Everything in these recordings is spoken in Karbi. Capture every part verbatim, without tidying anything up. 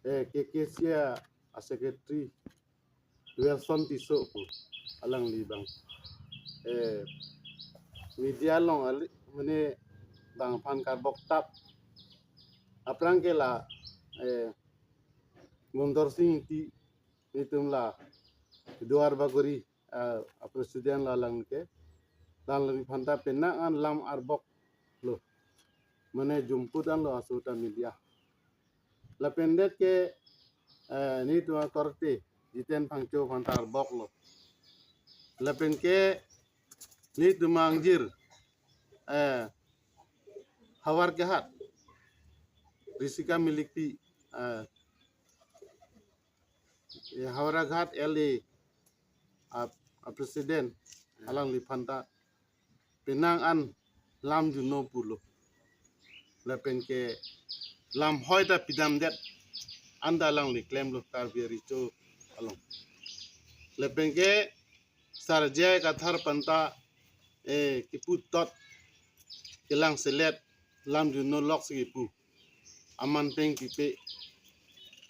eh, K K C a secretary Wilson Tisso pu alangli abang, eh, media along ali mane bang aphan karbok tap. Aphrang ke la, eh, Gomdor Sing Ingti, netum la Duar Bagori, ah, a president lo alang ke. Alangliphan ta penang an lam arbok lo, mane jumput an lo aso ta media. Lapen det ke, eh, netum akorte Jiten Phangcho aphan ta arbok lo. Lapen ke netum angjir, eh, Howraghat Risika Milikpi, eh, eh, Howraghat L A a, a president, alangliphan ta penang an lam juno pulo. Lapen ke lam hoi ta pidamdet an ta alangli klemlo Karbi Recho along. Lapen ke Sar J I Kathar aphan ta, eh, kiputot kelang selet lam juno lok si kipu. Aman peng pipe.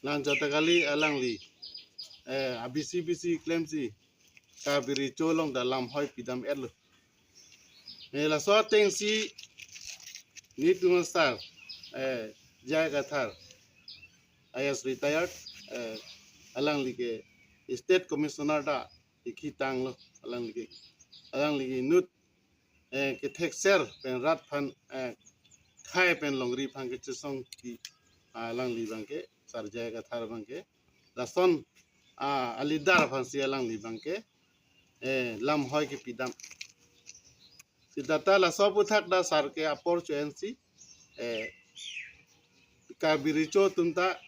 Lang jota kali alangli, eh, a bisi bisi klemsi Karbi Recho along ta lam hoi pidam-etlo. Eh, laso atengsi netum a sar, eh, J I Kathar, I A S retired, eh, alangli ke State Commissioner ta ikhi tanglo, alangli ke, alangli ke inut, eh, kethekser pen rat aphan, eh, khei pen longri aphan kechesong ke, ah, alangli abang ke, Sar J I Kathar abang ke, lason, ah, a leader aphansi alangli abang ke, eh, lam hoi kepidam. Seta ta laso aphuthak ta sar ke apor cho-ensi, eh, Karbi Recho atum ta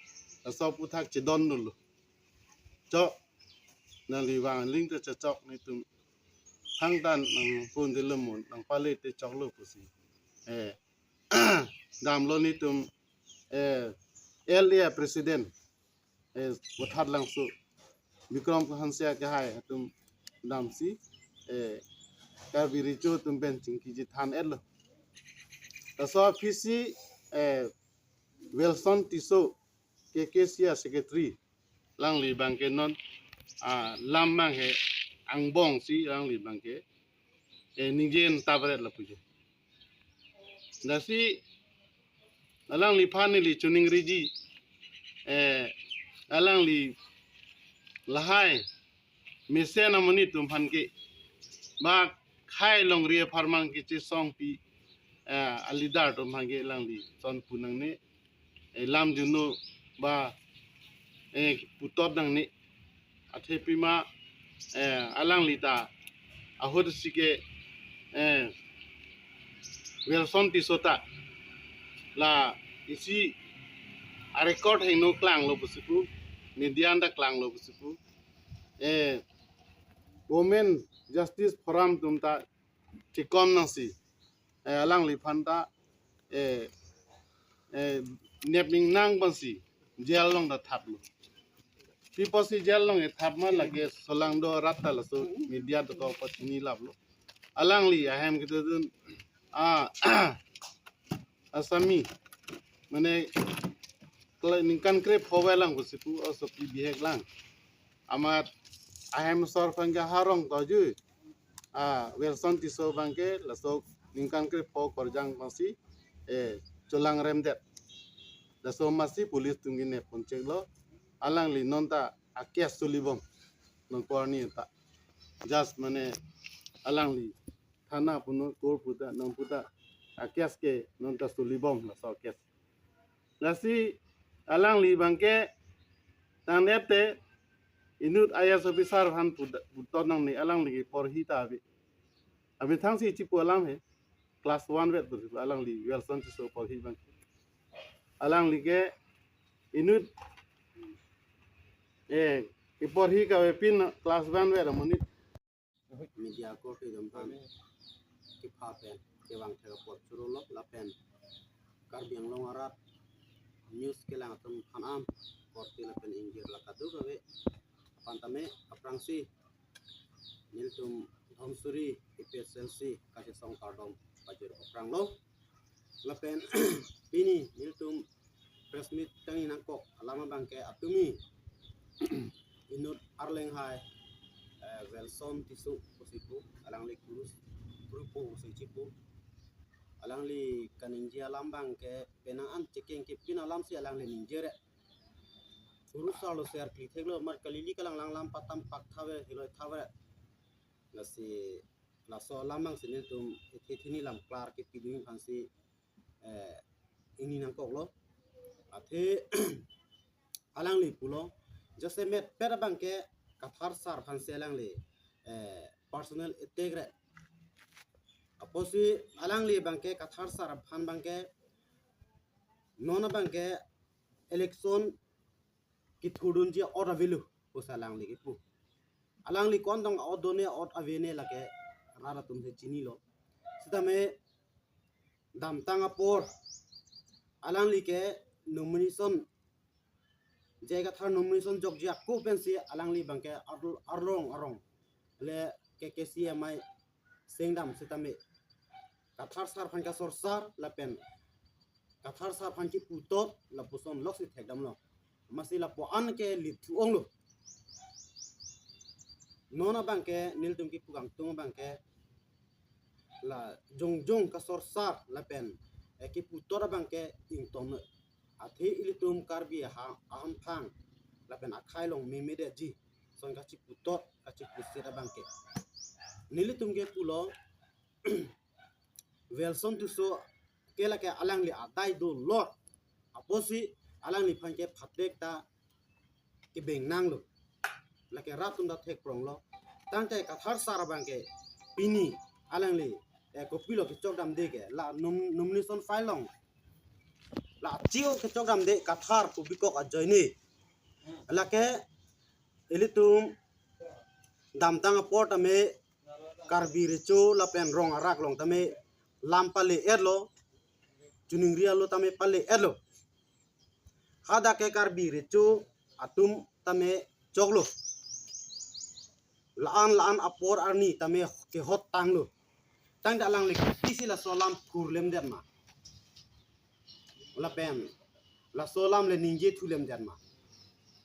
laso aphuthak chedon dunlo. Chok, nangli vang ling te chechok netum hangtan nangpon de lo mo, nangpale te choklo pusi, eh, damlo netum, eh, L A president, eh, Bothatlangso Bikram Hanse akehai atum damsi, eh, Karbi Recho atum pen chingki chethan-etlo. Laso aphisi, eh, Wilson Tisso, K K C a secretary, alangli abang ke non, ah, lam abang ke angbongsi alangli abang ke, eh, ningje-en tap-ret lapu jo. Lasi alangliphan neli choningriji, eh, alangli lahai mesen amonit atum aphan ke, ba khei longri apharman kechesongpi, eh, a leader atum aphan ke alangli son pu nangne, eh, lam juno ba, eh, putot nangne. Athe pima, eh, alangli ta ahut si ke, eh, Wilson Tisso ta la isi a record heno klanglo pusi pu, media an ta klanglo pusi pu, eh, Women Justice Forum atum ta chikom nangsi, eh, alangliphan ta, eh, eh, nep ning nang pensi jail along ta thaplo. Pi apotsi jail along ethap ma, lake solangdo arat ta laso media dokok apot chinilaplo. Alangli ahem kedodun, ah, asami, mane kla-, ningkan krepho avelang pusi pu osopi bihek lang. Amat ahem asor aphan ke harong toju. Ah, Wilson Tisso abang ke laso ningkan krepho korjang pensi, eh, cholangremdet. Laso amatsi police atum ke neponcheklo. Alangli non ta a case solibom. Non korni ta. Just mane alangli thana puno court puta, non puta a case ke non ta solibom laso case. Lasi alangli abang ke tangdet te inut I A S officer aphan puda-, putot nangne, alangli ke porhi ta ave. Abang thangsi chipu alam he, class one vet pu alangli Wilson Tisso porhi abang. Alangli ke inut, eh, keporhi kave pin class one vet amonit. Media akorte atum aphan kepha pen kevang thek apot chorolo lapen Karbi Anglong arat news kelang atum aphan an korte lapen ingjir la kadokave aphan tame aphrangsi nelitum Dhansiri A P H L C kachesong kardom pajir aphranglo. Lapen pini nelitum press meet kangni nangkok alam abangke atumi inut arleng hai, eh, Welson Tisso pusi pu, alangli kurus grupo pusi chipu. Alangli kaningje alam abangke penang an chekeng kepin alamsi alangli ningjere. Kurus arlo ser kli theklo, mar kalili kalang langlam patam pak thave, hiloi thave. Lasi laso alam abangsi nelitum ethe thini lam klar kepi dun aphansi, eh, ingni nangkoklo. Athe alangli pulo, jasemet pet abangke Kathar sir aphansi alangli, eh, personal attack re. Apotsi alangli abangke Kathar sir aphan abangke non abangke election kethurdunji ot avelo pusi alangli kipu. Alangli kontong ot done, ot avene lake rat atumsi chinilo. Sitame damtang apor alangli ke nomination, J I Kathar nomination jokji ako pensi alangli abangke ar-, arlong arong le K K C M I sengdam sitame Kathar sir aphan kasorsar lapen Kathar sir aphan kiputot lapuson loksi thekdamlo. Amatsi lapu-an ke lip thu-onglo. Non abangke nelitum kipu kangtung abangke la jongjong kasorsar lapen, eh, kiputot abangke ingtong noi. Athe ilitum Karbi aha-, ahamphang lapen akhei along memedetji ason kachiputot kachipusit abangke. Nelitum ke pulo Welson Tisso ke lake alangli adai do lor. Apotsi alangliphan ke phatek ta kebeng nanglo. Lake rat atum ta thekpronglo. Tangte Kathar sir abangke pini alangli, eh, kopilo kechokdamde ke la nom-, nomination file along la achio kechokdamde Kathar pu bikok ajoine. Lake ilitum damtang apor tame Karbi Recho lapen rong arak along tame lam pale-etlo, chiningri alo tame pale-etlo. Hadak ke Karbi Recho atum tame choklo. La-an la-an apor arni tame kehot tanglo. Tangte alangli kopisi laso alam phurlemdet ma? Lapen laso alam le ningje thulemdet ma?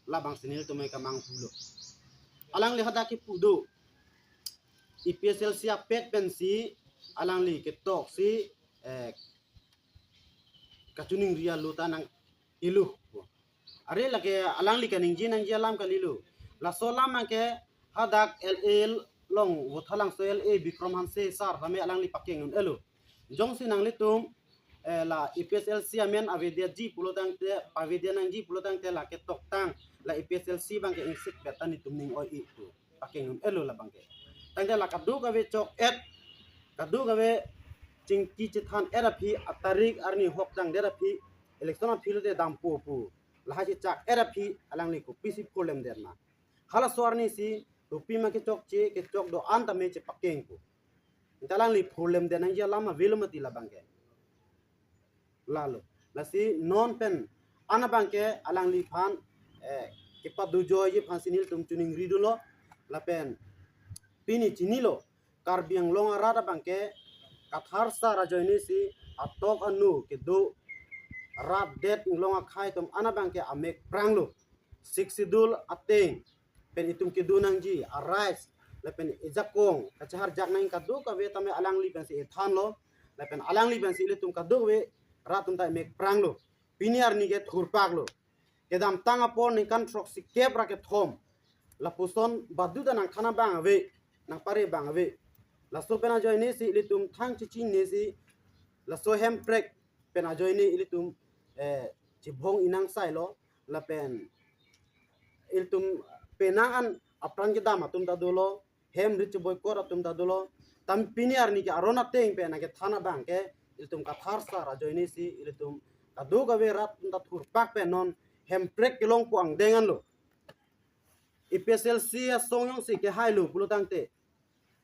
Labangsi nelitum ke kamanghulo. Alangli hadak kipu do, A P H L C apet pensi alangli ketoksi, eh, kachiningri alo ta nangkelo. Are lake alangli kaningje nangji alam kalilo. Laso alam abangke hadak L A along Vothatlangso L A Bikram Hanse sir tame alangli pakeng un-elo. Jongsi nanglitum, eh, la A P H L C amen avedetji pulo tangte, pavedet nangji pulo tangte lake toktang la A P H L C abangke ingsikpet ta netum ning oi-i pu pakeng un-elo labangke. Tangte la kadokave chok-et, kadokave chingki chethan-et aphi, atarik arni hok tangdet aphi, election aphi lote dampo pu lahai chechak-et aphi alangli kopisi phurlemdet ma? Halaso arnisi topi ma kechokche, kechok do-an tame chepakengpo. Anta alangli phurlemdet nangji alam avelo mati labangke? Lalo. Lasi non pen an abangke alangliphan, eh, kepado joiji aphansi nelitum chiningri dolo. Lapen pini chinilo, Karbi Anglong arat abangke Kathar sir ajoinesi atok anu kedo rat det inglong akhei atum an abangke amek pranglo. Sixth Schedule ateng pen itum kedo nangji a-rights lapen ejakong kacheharjak nang kadokave tame alangli pensi ethanlo, lapen alangli pensi ilitum kadokave rat atum ta emek pranglo. Pini arni ke thurpaklo. Kedamtang apor ningkan throksikep ra kethom lapuson baduta nangthan abang ave, nangpare abang ave. Laso pen ajoinesi ilitum thang chichingnesi laso hemprek pen ajoine ilitum, eh, chibong inang sailo, lapen ilitum penang an apran kedam atum ta dolo, hem rit chiboikot atum ta dolo. Tam pini arni ke aron ateng pen nangkethan abangke ilitum Kathar sir ajoinesi ilitum kadokave rat atum ta thurpak pen non hemprek kelongpo angdeng anlo. A P H L C asong jongsi kehailo pulo tangte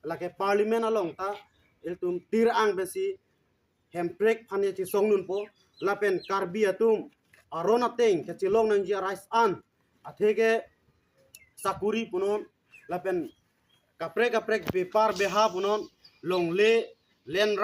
lake parliament along ta ilitum tir-ang pensi hemprek aphan ya chisong dunpo, lapen Karbi atum aron ateng kachelong nangji a-rights an, atheke sakuri punon, lapen kaprek kaprek bepar beha punon, longle, land